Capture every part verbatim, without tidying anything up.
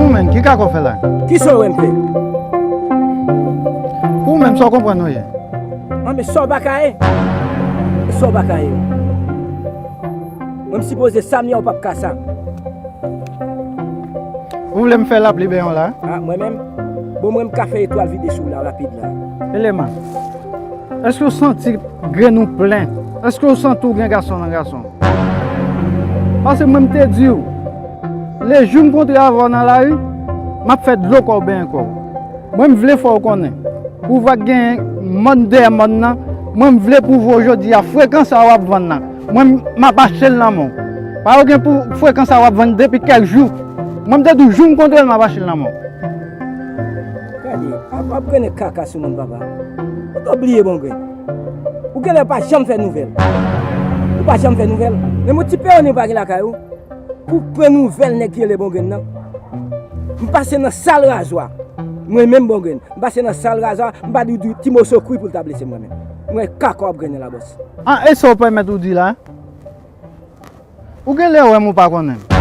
Ou menm, ki kaka w fè la? Kisa w wè m fè? Pou ou menm, sa w konprann ou ye? An, men sa w pa ka ye? Sa w pa ka ye? Mwen, m sipoze sa m ye, ou p ap ka sa. Ou vle m fè lapli benyen w la? A, mwen menm? Bon, mwen, m ka fè etwal vide sou w la, rapid la. Eleman, èske w santi grenn ou plen? Èske w santi w gen gason nan gason? Paske mwen, m te di w, lejou m kontre avè w nan lari, m ap fè dlo kò w benyen kò w. Mwen, m vle fè w konnen, pou w va gen mòn dèyè mòn nan, mwen, m vle pwouve w jodi a, frekans sa w ap vann nan, mwen, m ap achte l nan men w. Pa gen pou frekans sa w ap vann depi kèk jou. Mwen, m te di w, jou m kontre l, m ap achte l nan men w. Gade, ap, ap grennen kaka sou moun, papa. Ou t bliye Bongrenn. Ou genlè pa janm fè nouvèl. Ou pa janm fè nouvèl. Menm yon ti peyone ou pa gen lakay ou. Pou pran nouvèl nèg ki rele Bongrenn nan. M pase nan sal razwa. Mwen menm Bongrenn. M pase nan sal razwa, m pa di w di ti moso kwi pou l ta blese mwen menm. Mwen kaka w ap grennen la, bòs. An, e sa w pèmèt ou di la? Ou genlè wè m ou pa konnen m.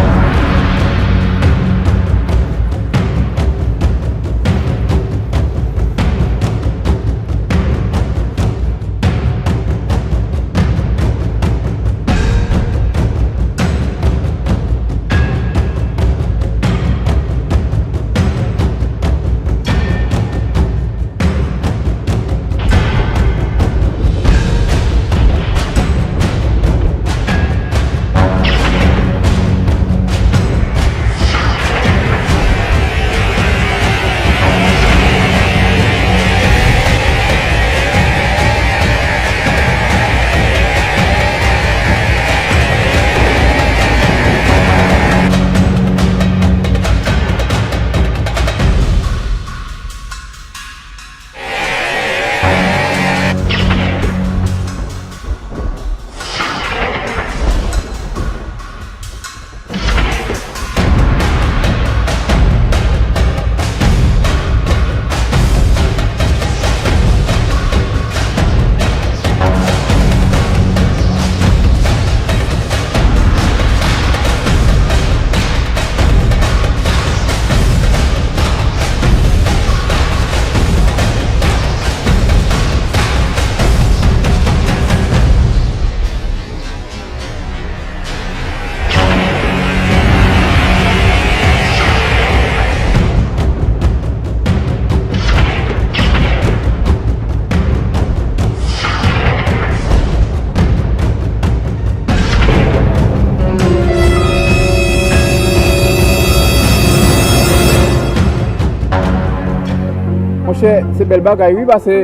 Monchè, se bèl bagay wi, paske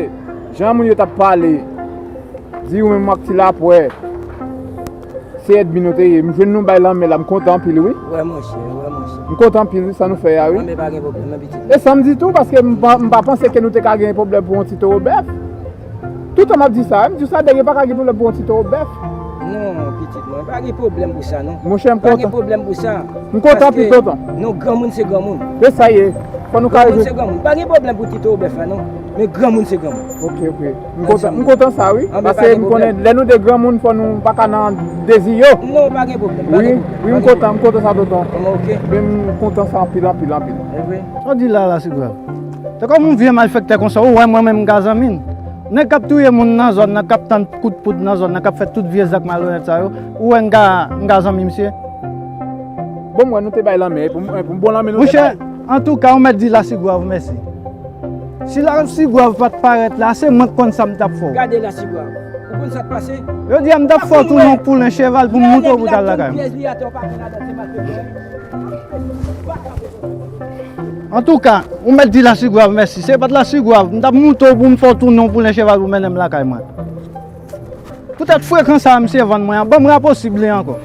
jan moun yo t ap pale, di ou menm ak Ti Lapwè, se èdmi nou te ye. M jwenn nou bay lanmè la, m kontan anpil wi. Wè monchè, wè monchè. M kontan anpil wi sa nou fè a wi. Lanmè pa gen pwoblèm non pitit. E sa m di tou, paske m pa, m pa panse ke nou te ka gen pwoblèm pou yon ti towo bèf. Toutan m ap di sa, m di w sa, nèg yo pa ka gen pwoblèm pou yon ti towo bèf. Non, pitit mwen, pa gen pwoblèm pou sa non. Monchè, m kontan. Pa gen pwoblèm pou sa. M kontan anpil tonton. Non, granmoun se granmoun. E sa ye. Fò nou ka... Granmoun se granmoun. Pa gen pwoblèm pou ti towo bèf la non. Men granmoun se granmoun. Ok, ok. M kontan, m kontan sa wi. Paske m konnen lè nou de granmoun fò nou pa ka nan dezi yo. Non, pa gen pwoblèm. Wi, wi, m kontan, m kontan sa tonton. Ok. Men m kontan sa anpil, anpil, anpil. Sa w di la, Lasigrav? Se kòm yon vye malfektè konsa, ou wè mwen menm m ka zanmi l. Nèg k ap touye moun nan zòn nan, k ap tann kout poud nan zòn nan, k ap fè tout vye zak malonèt sa yo, ou wè m ka, m ka zanmi misye? Bon, m wè nou te bay lanmè, pou m, pou m bon lanmè nou te bay. Monchè, antouka, ou mèt di Lasigrav mèsi. Si Lasigrav pa t parèt la, se mwen k konn sa m t ap fè w. Gade Lasigrav, ou konn sa k pase? Yo di a m t ap fè w tounen yon poulen cheval pou m moute w pou w t al lakay mwen. Antouka, ou mèt di Lasigrav mèsi. Se pa t Lasigrav, m t ap moute w pou m fè w tounen yon poulen cheval pou mennen m lakay mwen. Poutèt frekan sa a misye vann mwen an, ban m raposib li ankò.